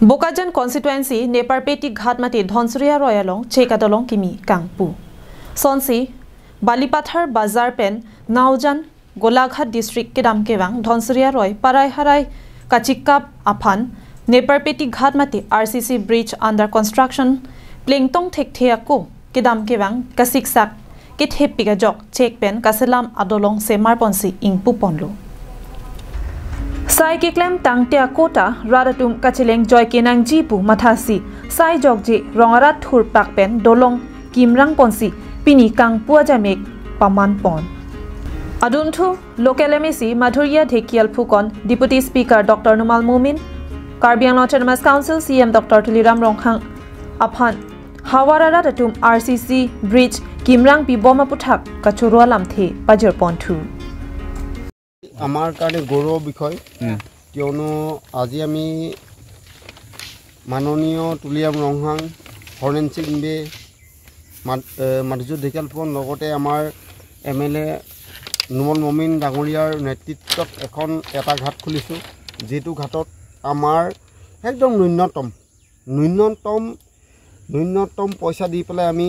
Bokajan constituency Neparpeti Ghatmati Dhonsuria Royalong Chekadolong Kimi Kangpu Sonsi Balipathar Bazar Pen Naujan Golaghat district Kedam Kewang Dhonsuria Roy Parai Harai Kachikap Aphan Neparpeti Ghatmati RCC bridge under construction Plengtong Thektheako Kedam Kewang Kasiksak Kithepika Jok Chek Pen Kaselam Adolong Semar Ponsi Ingpu Ponlo Sai kiklem tangtia kota radatum kachileng joy kenang jipu mathasi sai jokji rongarat thur pakpen dolong kimrang ponsi pini kang puajamek paman pon Adunthu local MEC Madhuriya Dhekial Phukan deputy speaker Dr Numal Mumin Karbi Anglong Autonomous Council CM Dr Tuliram Ronghang Aphan Hawara radatum RCC bridge kimrang piboma puthak kachurwa lamthe pajor ponthu. আমাৰ কাৰণে গৌৰৱ বিষয়, কিয়নো আজি আমি মাননীয় তুলিৰাম ৰংহাং, হৰেণ সিং বে, মাধুৰ্য ঢেকিয়াল ফুকন, লগতে আমাৰ M L এ নোমল মমিন ডাঙৰীয়াৰ নেতৃত্বত এটা ঘাট খুলিছোঁ, যিটো ঘাটত আমাৰ একদম ন্যূনতম পইচা দি পেলাই আমি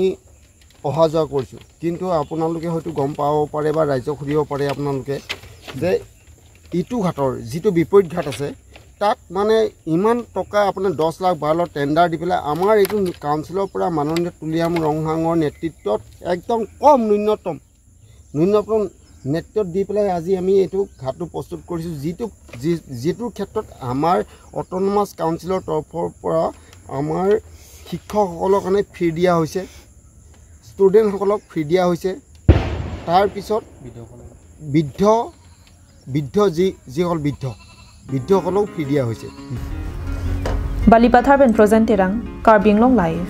অহা যোৱা কৰিছোঁ। কিন্তু আপোনালোকে হয়তো গম পাব পাৰে বা ৰাইজক সুধিব পাৰে আপোনালোকে যে ইটো ঘাটৰ যিটো বিপৰীত ঘাট আছে তাত মানে ইমান টকা আপোনাৰ 10 লাখ 12 লাখ টেণ্ডাৰ দি পেলাই আমাৰ এইটো কাউন্সিলৰ পৰা মাননীয় তুলিৰাম ৰংহাঙৰ নেতৃত্বত একদম কম ন্যূনতম নেতৃত্বত দি পেলাই আজি আমি এইটো ঘাটটো প্ৰস্তুত কৰিছোঁ, যিটোৰ ক্ষেত্ৰত আমাৰ অট'নমাছ কাউন্সিলৰ তৰফৰ পৰা আমাৰ শিক্ষকসকলৰ কাৰণে ফ্ৰী দিয়া হৈছে, ষ্টুডেণ্টসকলক ফ্ৰী দিয়া হৈছে, তাৰপিছত বৃদ্ধ যিসকল বৃদ্ধসকলক ফ্ৰী দিয়া হৈছে। বালিপাথাৰ বেন প্ৰজেণ্ট তেৰাং, কাৰ্বি আংলং লাইভ।